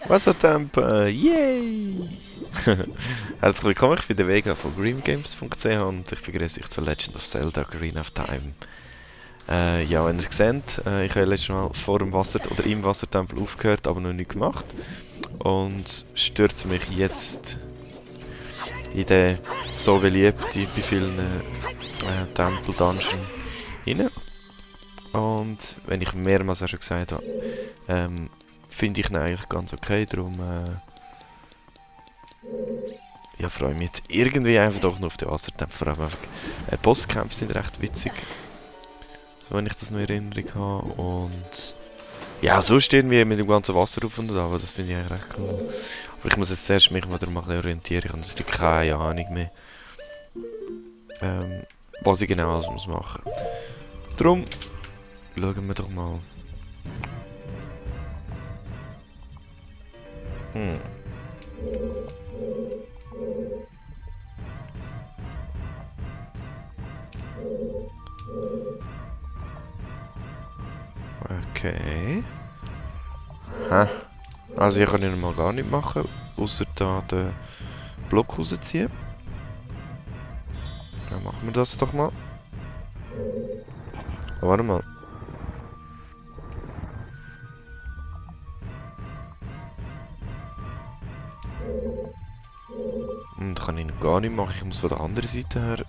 Wassertemper, yay! Herzlich willkommen, ich bin der Vega von greengames.ch und ich begrüße euch zu Legend of Zelda Ocarina of Time. Ja, wenn ihr seht, ich habe letztes Mal vor dem Wasser oder im Wassertempel aufgehört, aber noch nicht gemacht. Und stürze mich jetzt in den so beliebten bei vielen Tempel-Dungeon rein. Und wenn ich mehrmals auch schon gesagt habe, finde ich ihn eigentlich ganz okay, darum ja, freue mich jetzt irgendwie einfach doch noch auf den Wassertempel. Vor allem einfach, Bosskämpfe sind recht witzig, so wenn ich das noch in Erinnerung habe. Und ja, sonst irgendwie mit dem ganzen Wasser auf und ab, das finde ich eigentlich recht cool. Aber ich muss jetzt zuerst mich wieder mal ein bisschen orientieren, ich habe natürlich keine Ahnung mehr, was ich genau alles muss machen. Darum schauen wir doch mal. Okay. Hä? Also hier kann ich mal gar nicht machen, außer da den Block rausziehen. Dann machen wir das doch mal. Oh, warte mal. Das kann ich noch gar nicht machen, ich muss von der anderen Seite her.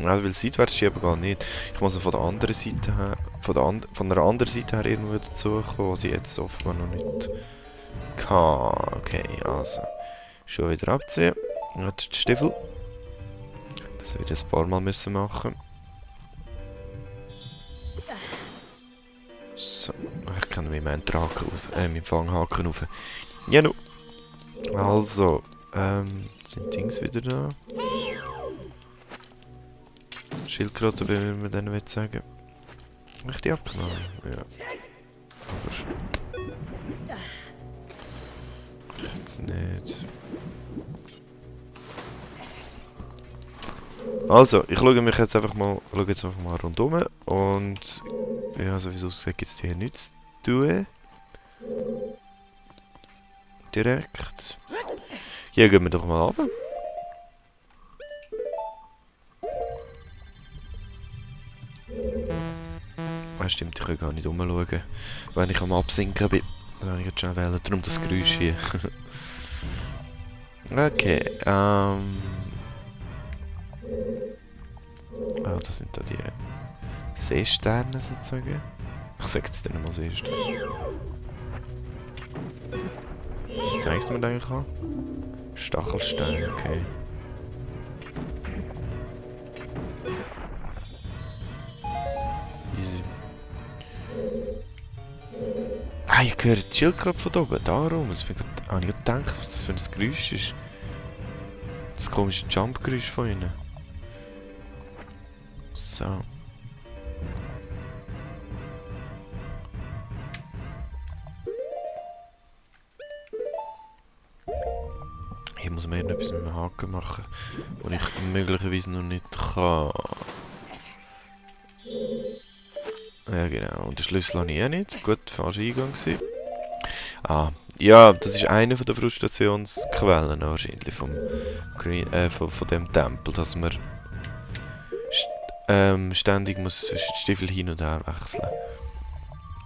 Also weil seitwärts schieben gar nicht. Ich muss von der anderen Seite her, von einer anderen Seite her irgendwo dazu kommen, was ich jetzt offenbar noch nicht kann. Okay, also. Schon wieder abziehen. Jetzt die Stiefel. Das wird ein paar Mal müssen machen. So, ich kann mir meinen meinen Fanghaken auf. Ja, nu. Also, sind Dings wieder da? Schildkröte, wie man denen sagen. Habe ich die abgenommen? Ja. Aber jetzt nicht. Also, ich schaue mich jetzt einfach mal, rundum und ja, so wie es aussieht, gibt es hier nichts zu tun. Direkt. Hier gehen wir doch mal runter. Ah, stimmt, ich kann gar nicht umschauen, wenn ich am Absinken bin. Dann kann ich jetzt schnell wählen, darum das Geräusch hier. Okay, ah, das sind da die Seesterne sozusagen. Ich sage jetzt nicht mal Seesterne. Was zeigt man da eigentlich an? Stachelstein, okay. Easy. Ah, ich höre die Schildkröte von oben, darum. Jetzt habe ich gedacht, was das für ein Geräusch ist. Das komische Jump-Geräusch von ihnen. So. Hier muss man irgendetwas mit dem Haken machen, was ich möglicherweise noch nicht kann. Ja genau, und den Schlüssel habe ich eh nicht. Gut, falscher Eingang gewesen. Ah, ja, das ist eine der Frustrationsquellen wahrscheinlich von dem Tempel, dass man ständig muss zwischen den Stiefeln hin und her wechseln.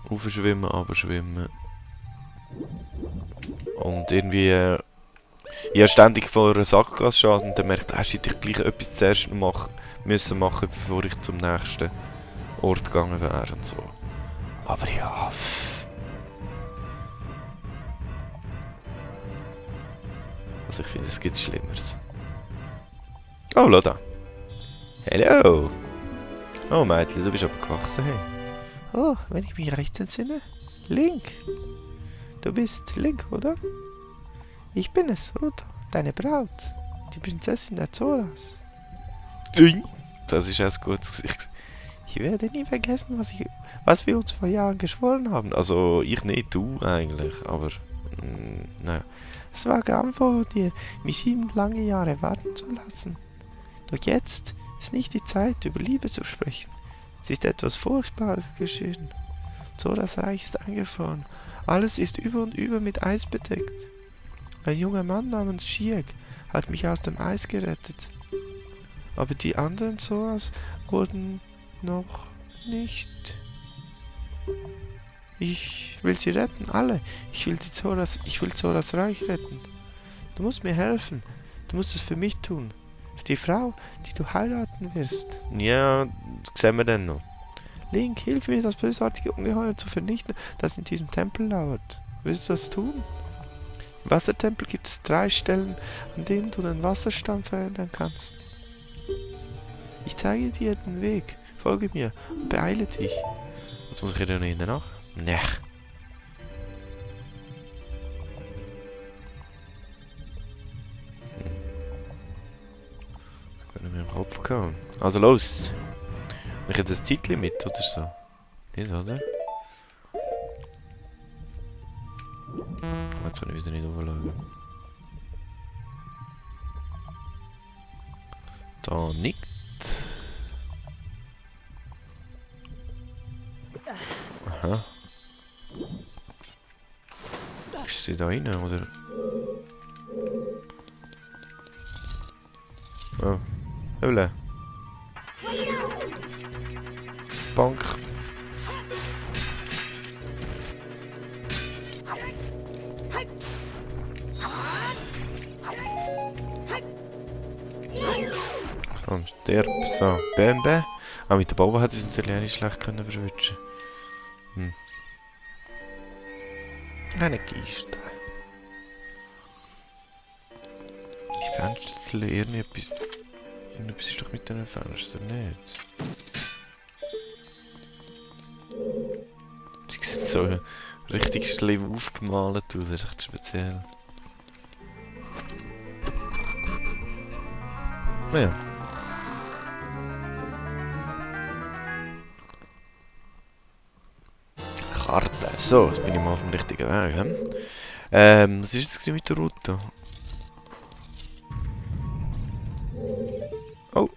Aufschwimmen, abschwimmen. Und irgendwie ja, ständig vor einer Sackgasse steht und dann merkt, shit, ich gleich etwas zuerst müssen machen, bevor ich zum nächsten Ort gegangen wäre und so. Aber ja, also ich finde, es gibt Schlimmeres. Oh, schau da. Hello! Oh, Mädchen, du bist aber gewachsen, hey. Oh, wenn ich mich recht entsinne. Link. Du bist Link, oder? Ich bin es, Ruta, deine Braut. Die Prinzessin der Zoras. Das ist ein gutes Gesicht. Ich werde nie vergessen, was wir uns vor Jahren geschworen haben. Also, ich nicht, du eigentlich, aber naja. Es war grauenvoll von dir, mich 7 lange Jahre warten zu lassen. Doch jetzt ist nicht die Zeit, über Liebe zu sprechen. Es ist etwas Furchtbares geschehen. Zoras Reich ist eingefroren. Alles ist über und über mit Eis bedeckt. Ein junger Mann namens Shiek hat mich aus dem Eis gerettet. Aber die anderen Zoras wurden noch nicht... Ich will sie retten, alle. Ich will Zoras Reich retten. Du musst mir helfen. Du musst es für mich tun. Für die Frau, die du heiraten wirst. Ja, das sehen wir dann noch. Link, hilf mir, das bösartige Ungeheuer zu vernichten, das in diesem Tempel lauert. Willst du das tun? Im Wassertempel gibt es 3 Stellen, an denen du den Wasserstand verändern kannst. Ich zeige dir den Weg. Folge mir und beeile dich. Jetzt muss ich hier noch nach. Nech. Das können wir im Kopf gehabt. Also los! Ich hätte das Zeitlimit oder so. Nicht, oder? Jetzt kann ich wieder nicht aufschauen. Da nicht. Aha. Ist sie da rein, oder? Oh. Höhle. Bank. Komm, stirb. So, Bämbe. Ah, mit der Boba hat sie es natürlich auch nicht schlecht können verwischen. Eine Kiste. Die Fenster, irgendetwas ist doch mit diesen Fenstern nicht. Die sind so richtig schlimm aufgemalt aus, das ist echt speziell. Naja. Karte. So, jetzt bin ich mal auf dem richtigen Weg. Was war jetzt mit der Route? Oh.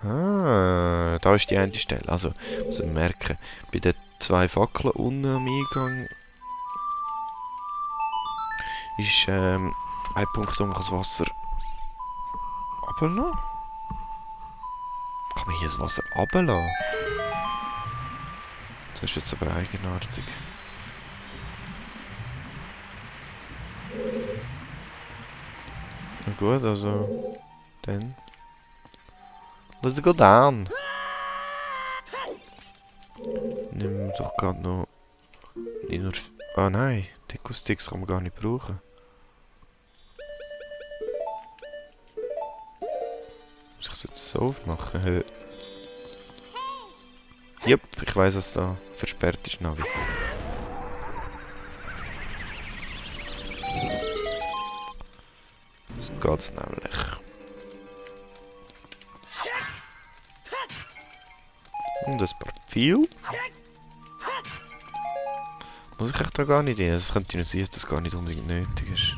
Ah, da ist die eine Stelle. Also, muss ich merken, bei den 2 Fackeln unten am Eingang ist ein Punkt, wo man das Wasser runterlassen. Kann man hier das Wasser runterlassen? Das ist jetzt aber eigenartig. Na gut, also... Dann... Let's go down! Nehmen wir doch gerade noch... Nicht nur... Ah nein, Deko-Sticks kann man gar nicht brauchen. Muss ich es jetzt so aufmachen? Jupp, ich weiss, dass da versperrt ist, Navi. So geht's nämlich. Und ein paar Pfeile. Muss ich echt da gar nicht rein? Es könnte nur sein, dass das gar nicht unbedingt nötig ist.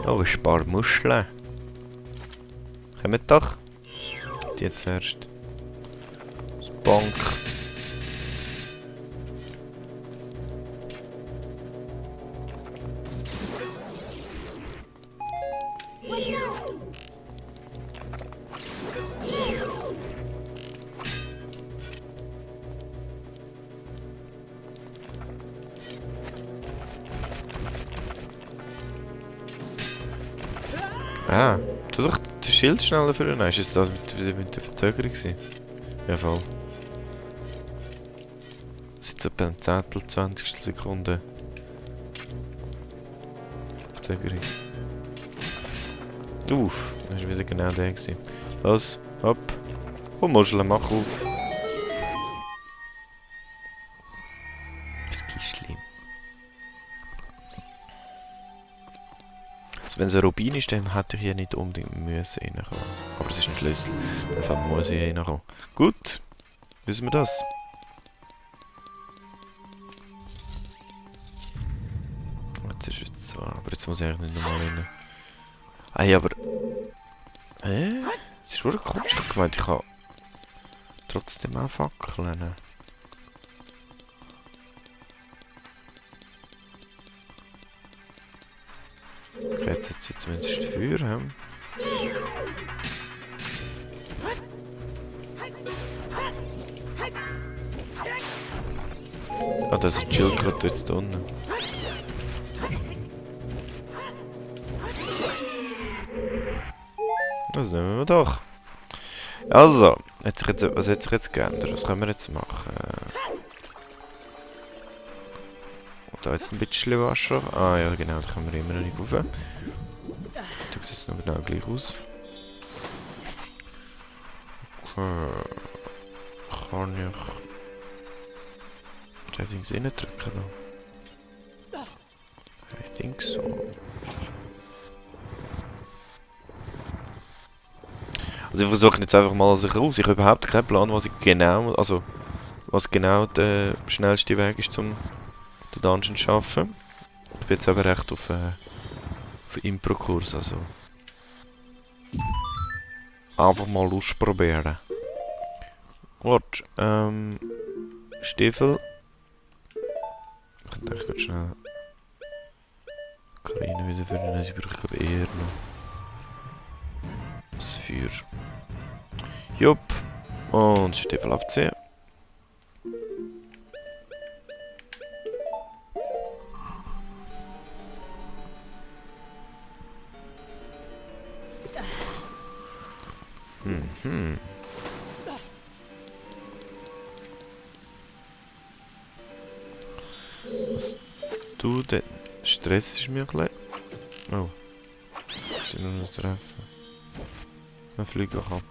Oh, ein paar Muscheln. Kommt doch. Die zuerst. Das Bank. Ah, tu doch das Schild schneller für ihn. Ist das mit der Verzögerung gewesen? Ja, voll. Das ist jetzt etwa ein Zehntel, 20 Sekunden. Verzögerung. Uff, das war wieder genau der gewesen. Los, hopp. Komm, Muscheln, mach auf. Das Gischli. Also wenn es ein Rubin ist, dann hätte ich hier nicht unbedingt müssen reinkommen. Aber es ist ein Schlüssel. Dann muss ich reinkommen. Gut. Wissen wir das. Jetzt ist es so. Aber jetzt muss ich eigentlich nicht nochmal rein. Hey, aber... Hä? Das ist wirklich komisch. Ich habe gemeint, ich kann trotzdem auch fackeln. jetzt hat sie zumindest Feuer, hä? Ah, das ist Chill gerade dort unten. Das nehmen wir doch. Also, was hat sich jetzt geändert? Was können wir jetzt machen? Da jetzt ein bisschen Wasser. Ah ja, genau, da können wir immer noch nicht rauf. Da sieht es noch genau gleich aus. Okay. Kann ich das Ding reindrücken noch? Ich denke so. Also ich versuche jetzt einfach mal raus. Ich habe überhaupt keinen Plan, was genau der schnellste Weg ist, um den Dungeon zu schaffen. Ich bin jetzt aber recht auf Impro-Kurs, also. Einfach mal ausprobieren. Gut, Stiefel. Ich kann echt ganz schnell Karine wieder finden, ich brauche eher noch das Feuer. Jupp. Und Stiefel abziehen. Was du denn? Stress ist mir ein bisschen. Oh. Ich muss nur noch treffen. Eine Flügelkappe.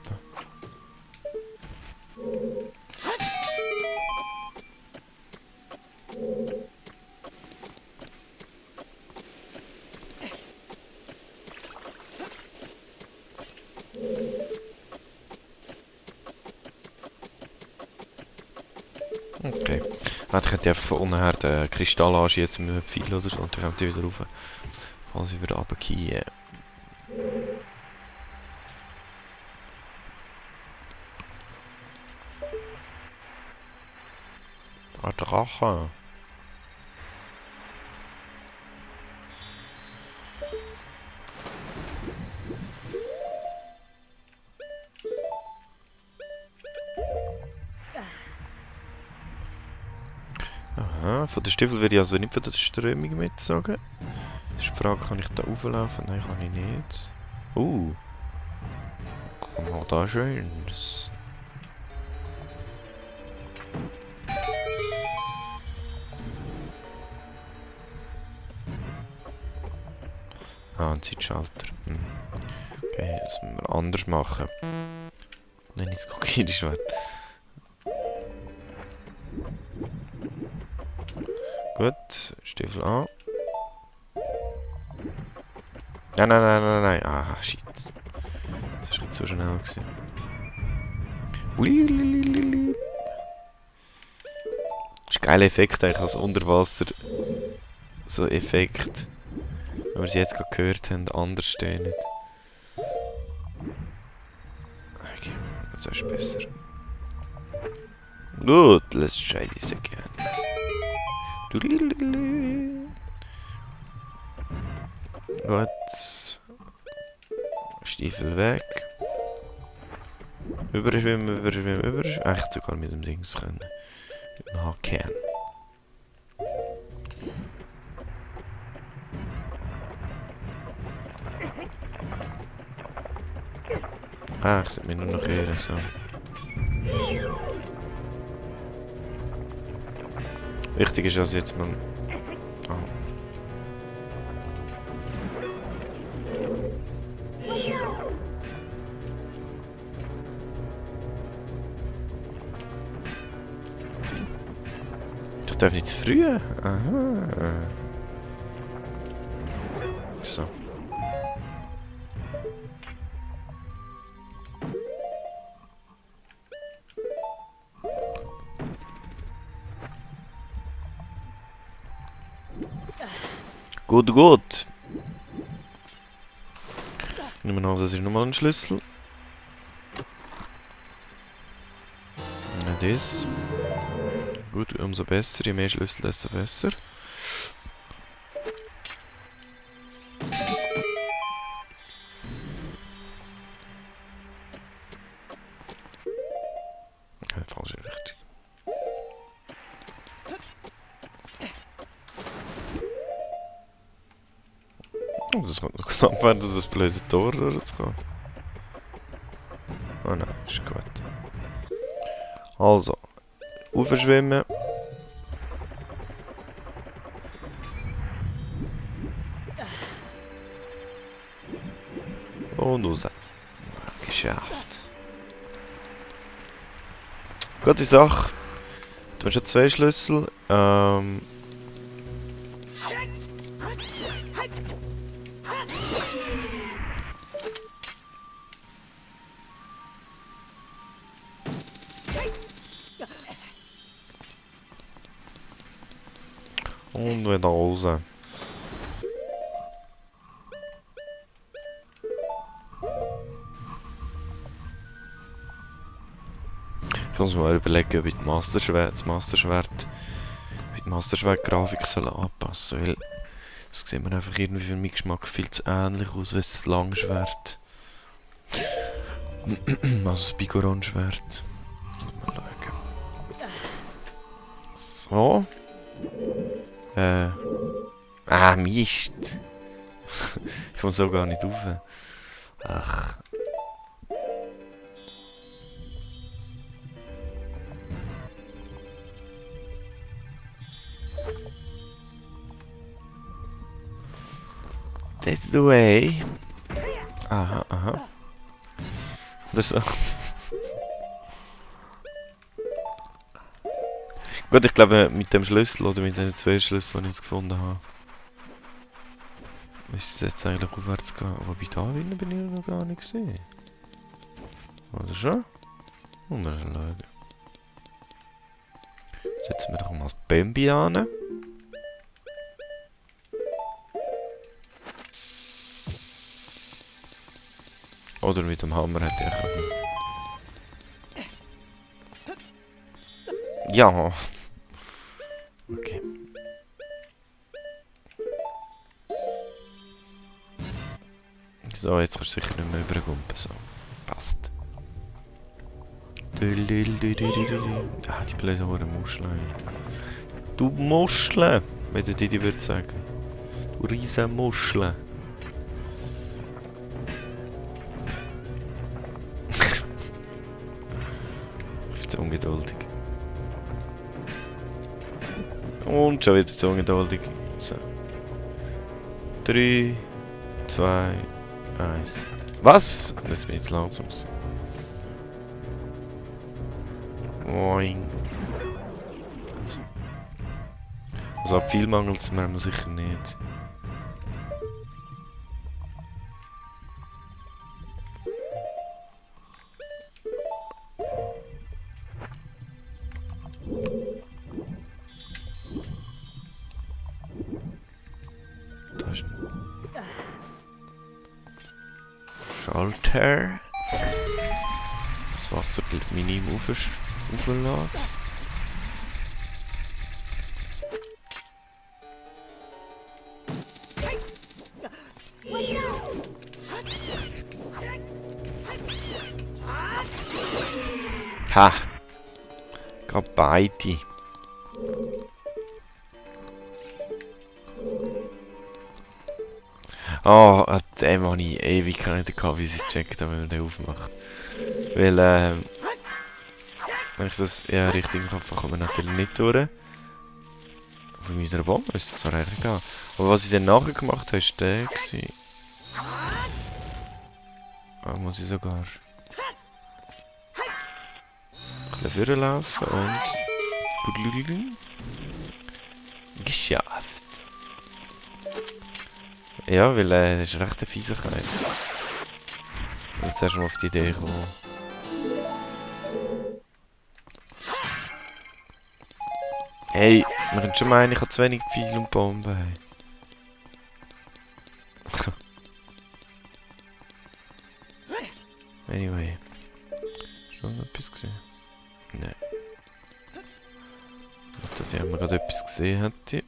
Okay. Ich könnte einfach von unten her den Kristall anschießen mit einem Pfeil oder so und dann kommt die wieder rauf. Falls ich wieder runtergehe. Ein Drache. Aha, von der Stiefel würde ich also nicht von der Strömung mitsagen. Das ist die Frage, kann ich da rauflaufen? Nein, kann ich nicht. Kann man da Schönes. Ah, ein Zeitschalter. Okay, das müssen wir anders machen. Nein, nicht das Kokiri-Schwert. Gut, Stiefel an. Nein. Ah, shit. Das war jetzt so schnell gewesen. Ulilililili. Das ist ein geiler Effekt eigentlich als Unterwasser. So Effekt. Wenn wir es jetzt gerade gehört haben, anders stehen nicht. Okay, das ist besser. Gut, let's try this again. Gut. Stiefel weg. Überschwimmen. Echt sogar mit dem Dings können. Mit dem Haken. Ah, ich sollte mich nur noch ehren, so. Wichtig ist also jetzt mal... Oh. Ich darf nicht zu früh. Aha. So. Gut. Nehmen wir an, das ist nochmal ein Schlüssel. Das. Gut, umso besser. Je mehr Schlüssel, desto besser. Oh, das kommt noch knapp werden, dass das blöde Tor durchzukommen. Oh nein, ist gut. Also, aufschwimmen. Und raus. Geschafft. Gute Sache. Du hast schon 2 Schlüssel. Und wieder raus. Ich muss mir mal überlegen, ob ich das Masterschwert-Grafik anpassen soll. Weil das sieht mir einfach irgendwie für meinen Geschmack viel zu ähnlich aus wie das Langschwert. Also das Bigoron-Schwert. Mal schauen. So. Mist. Ich komme so gar nicht rauf. Ach. That's the way. Aha, aha. Das so. Gut, ich glaube mit dem Schlüssel oder mit den 2 Schlüsseln, die ich jetzt gefunden habe, müsste es jetzt eigentlich aufwärts gehen. Aber bei da bin ich noch gar nicht gesehen. Oder schon? Und dann schauen. Setzen wir doch mal das Bambi an. Oder mit dem Hammer hätte ich auch. Ja. Okay. So, jetzt kannst du sicher nicht mehr übergumpen. So. Passt. Ah, die blöde Muschel. Du Muschel! Wie der Didi würde sagen. Du riesen Muschel. Ungeduldig. Und schon wieder zu ungeduldig. So. 3, 2, 1. Was? Jetzt bin ich zu langsam. Moin. Also viel mangelt es mir sicher nicht. Schalter. Das Wasser minim auflädt. Ha! Gerade beide. Oh, dem habe ich ewig nicht gehabt, wie sie es checkt, wenn man den aufmacht. Weil, wenn ich das ja richtig im Kopf habe, kommt man natürlich nicht durch. Von meiner Bombe ist es zwar eigentlich egal. Aber was ich dann nachher gemacht habe, war der. Ah, muss ich sogar ein bisschen vorlaufen und... Geschafft. Ja, weil das ist recht eine Fiesigkeit. Ich muss erst mal auf die Idee kommen. Hey, man könnte schon meinen, ich habe zu wenig Pfeile und Bomben. Anyway. Schon noch etwas gesehen? Nein. Nicht, dass ich gerade etwas gesehen hätte.